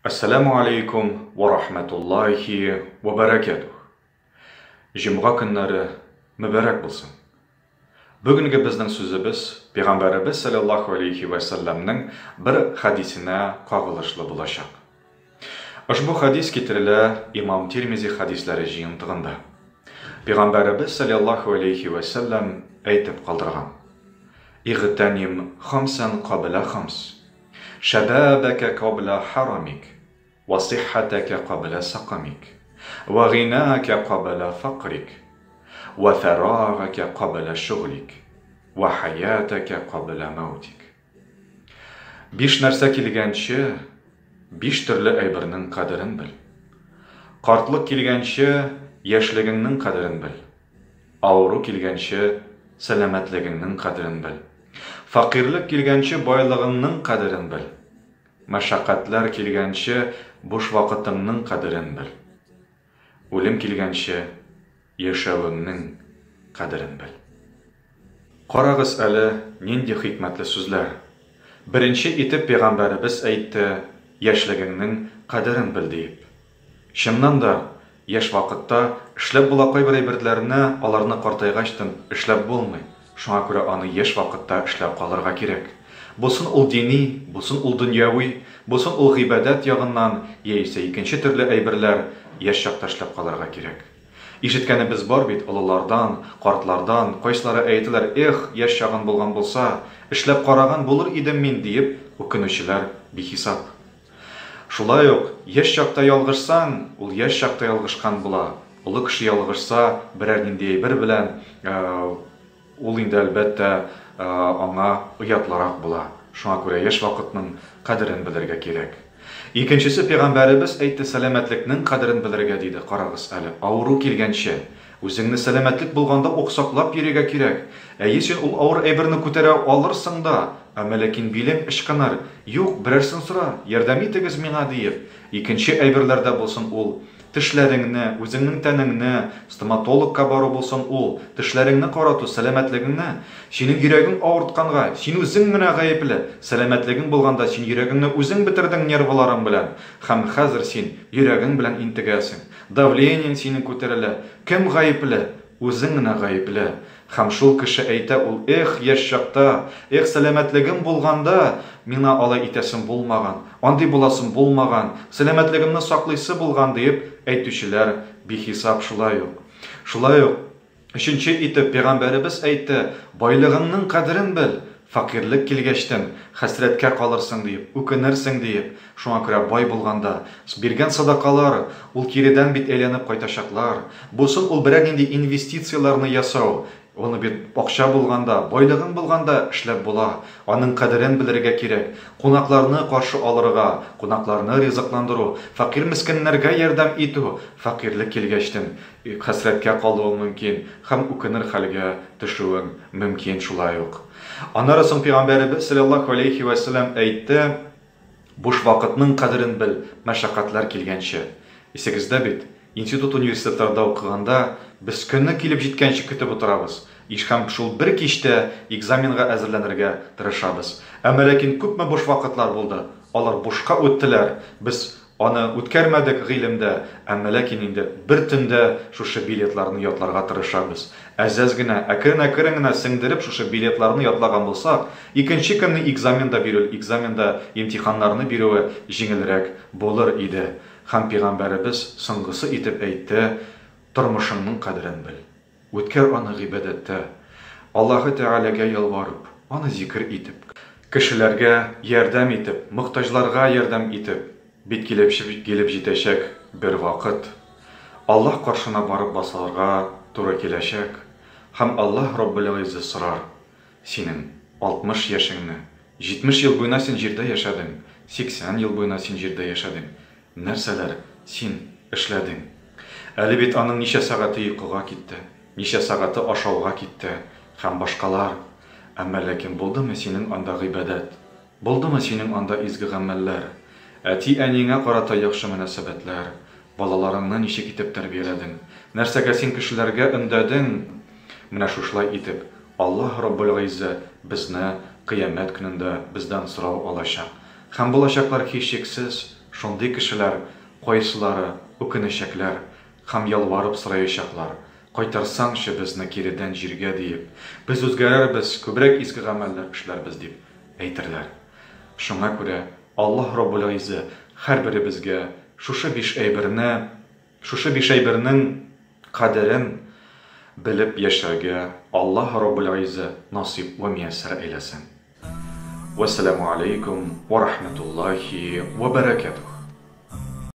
Әссәләмү алейкум вә рахмәтуллаһи вә бәрәкәтүһ. Җомга көннәре мөбарәк булсын. Бүгенге безнең сүзебез Пәйгамбәребез салләллаһу алейһи вә сәлләмнең бер хәдисенә кагылышлы булачак. Ошбу хәдис китерелә Имам Тирмизи хәдисләре җыентыгында. Пәйгамбәребез салләллаһу алейһи вә сәлләм әйтеп калдырган, Игътәним хамсән кабла хамс. Шәбәбәкә кабла харамик, вә сыйххәтәкә кабла сәкамик, вә гыйнакә кабла фәкърик, вә фәрагәкә кабла шөгълик, вә хәятәкә кабла мәүтик. Биш нәрсә килгәнче, биш төрле әйбернең кадерен бел. Картлык килгәнче, яшьлегеңнең кадерен бел. Авыру килгәнче, сәламәтлегеңнең кадерен бел. Фәкыйрьлек килгәнче, байлыгыңның кадерен бел. Мәшәкатьләр килгәнче, буш вакытыңның кадерен бел. Үлем килгәнче, яшәвеңнең кадерен бел. Карагыз әле, нинди хикмәтле сүзләр! Беренче итеп пәйгамбәребез әйтте, яшьлегеңнең кадерен бел, диеп. Чыннан да, яшь вакытта эшләп була кайбер әйберләрне, аларны картайгачтын эшләп булмый, шуңа күрә аны яшь вакытта эшләп калырга кирәк. Булсын ул дини, булсын ул дөньяви, булсын ул гыйбадәт ягыннан, яисә икенче төрле әйберләр, яшь чакта эшләп калырга кирәк. Ишеткәнебез бар бит олылардан, картлардан, кайсылары әйтәләр, эх, яшь чагым булган булса, эшләп караган булыр идем мин, диеп үкенүчеләр бихисап. Шулай ук, яшь чакта ялгышсаң, ул яшь чакта ялгышкан була. Олы кеше ялгышса, берәр нинди әйбер белән, ул инде, әлбәттә, аңа оятлырак була. Шуңа күрә яшь вакытның кадерен белергә кирәк. Икенчесе, пәйгамбәребез әйтте, сәламәтлекнең кадерен белергә, диде. Карагыз әле, авыру килгәнче, Үзеңне сәламәтлек булганда ук саклап йөрергә кирәк. Әйе, син ул авыр әйберне күтәрә алырсың да, әмма ләкин билең ычкыныр. Юк, берәрсен сора, ярдәм итегез миңа, диеп. Икенче әйберләр дә булсын ул. Тешләреңне, үзеңнең тәнеңне, стоматологка бару булсын ул, тешләреңне карату, сәламәтлегеңне. Синең йөрәгең авыртканга, син үзең генә гаепле. Сәламәтлегең булганда син йөрәгеңне үзең бетердең нервыларың белән. Һәм хәзер син йөрәгең белән интегәсең. Давлениең синең күтәрелә. Кем гаепле? Үзең генә гаепле. Һәм шул кеше әйтә ул, Эх, яшь чакта, эх, сәламәтлегем булганда, миңа алай итәсем булмаган, андый буласым булмаган, сәламәтлегемне саклыйсы булган, диеп әйтүчеләр бихисап шулай ук. Шулай ук. Өченче итеп, пәйгамбәребез әйтте, Байлыгыңның кадерен бел, фәкыйрьлек килгәчтен, хәсрәткә калырсың, диеп, үкенерсең, диеп. Шуңа күрә бай булганда, биргән садакалар, ул киредән бит әйләнеп кайтачаклар. Булсын ул берәр нинди инвестицияләрне ясау, аны бит акча булганда, байлыгың булганда эшләп була. Аның кадерен белергә кирәк. Кунакларны каршы алырга, кунакларны ризыкландыру, фәкыйрь-мескеннәргә ярдәм итү, фәкыйрьлек килгәчтен, Хәсрәткә калуың мөмкин һәм үкенер хәлгә төшүең мөмкин шулай ук. Аннары соң Пәйгамбәребез салләллаһу галәйһи вә сәлләм әйтте, Буш вакытның кадерен бел, мәшәкатьләр килгәнче. Исегездә бит, институт-университетларда укыганда без көнне килеп җиткәнче көтеп утырабыз, иш һәм шул бер кичтә экзаменга әзерләнергә тырышабыз. Әмма ләкин күпме буш вакытлар булды, алар бушка үттеләр, без Аны үткәрмәдек гыйлемдә, әмма ләкин инде бер төндә шушы билетларны ятларга тырышабыз. Әз-әз генә, әкрен-әкрен генә сеңдереп шушы билетларны ятлаган булсак, икенче көнне экзамен да бирү, экзаменда имтиханнарны бирүе җиңелрәк булыр иде. Һәм пигамбәребез соңгысы итеп әйтте, Тормышыңның кадерен бел. Үткәр аны гыйбадәттә, Аллаһы Тәгаләгә ялварып, Аны зикер итеп, кешеләргә ярдәм итеп, мохтаҗларга ярдәм итеп, бит килеп килеп җитәчәк бер вакыт, Аллаһ каршына барып басарга туры киләчәк, һәм Аллаһ Раббел-Гыйззе сорар, Синең 60 яшеңне, 70 ел буена син җирдә яшәдең, 80 ел буена син җирдә яшәдең, нәрсәләр син эшләдең? Әле бит аның ничә сәгате йокыга китте, ничә сәгате ашауга китте һәм башкалар. Әмма ләкин булдымы синең анда гыйбадәт? Булдымы синең анда изге гамәлләр? Әти-әниеңә карата яхшы мөнәсәбәтләр? Балаларыңны ничек итеп тәрбияләдең? Нәрсәгә син кешеләргә өндәдең? Менә шушылай итеп, Аллаһ Раббул-Гыйззә безне Кыямәт көнендә бездән сорау алачак. Һәм булачаклар һичшиксез. Шундый кешеләр кайсылары үкенәчәкләр һәм ялварып сораячаклар, Кайтарсаңчы безне киредән җиргә диеп, без үзгәрербез, күбрәк изге гамәлләр эшләрбез дип әйтерләр. Шуңа күрә Аллаһ Раббул Гыйззә һәрберебезгә шушы биш әйберне, шушы биш әйбернең кадерен белеп яшәргә Аллаһ Раббул Гыйззә насыйп вә мияссәр әйләсен. Вәссәламү алейкум вә рахмәтуллаһи вә бәрәкәтүһ.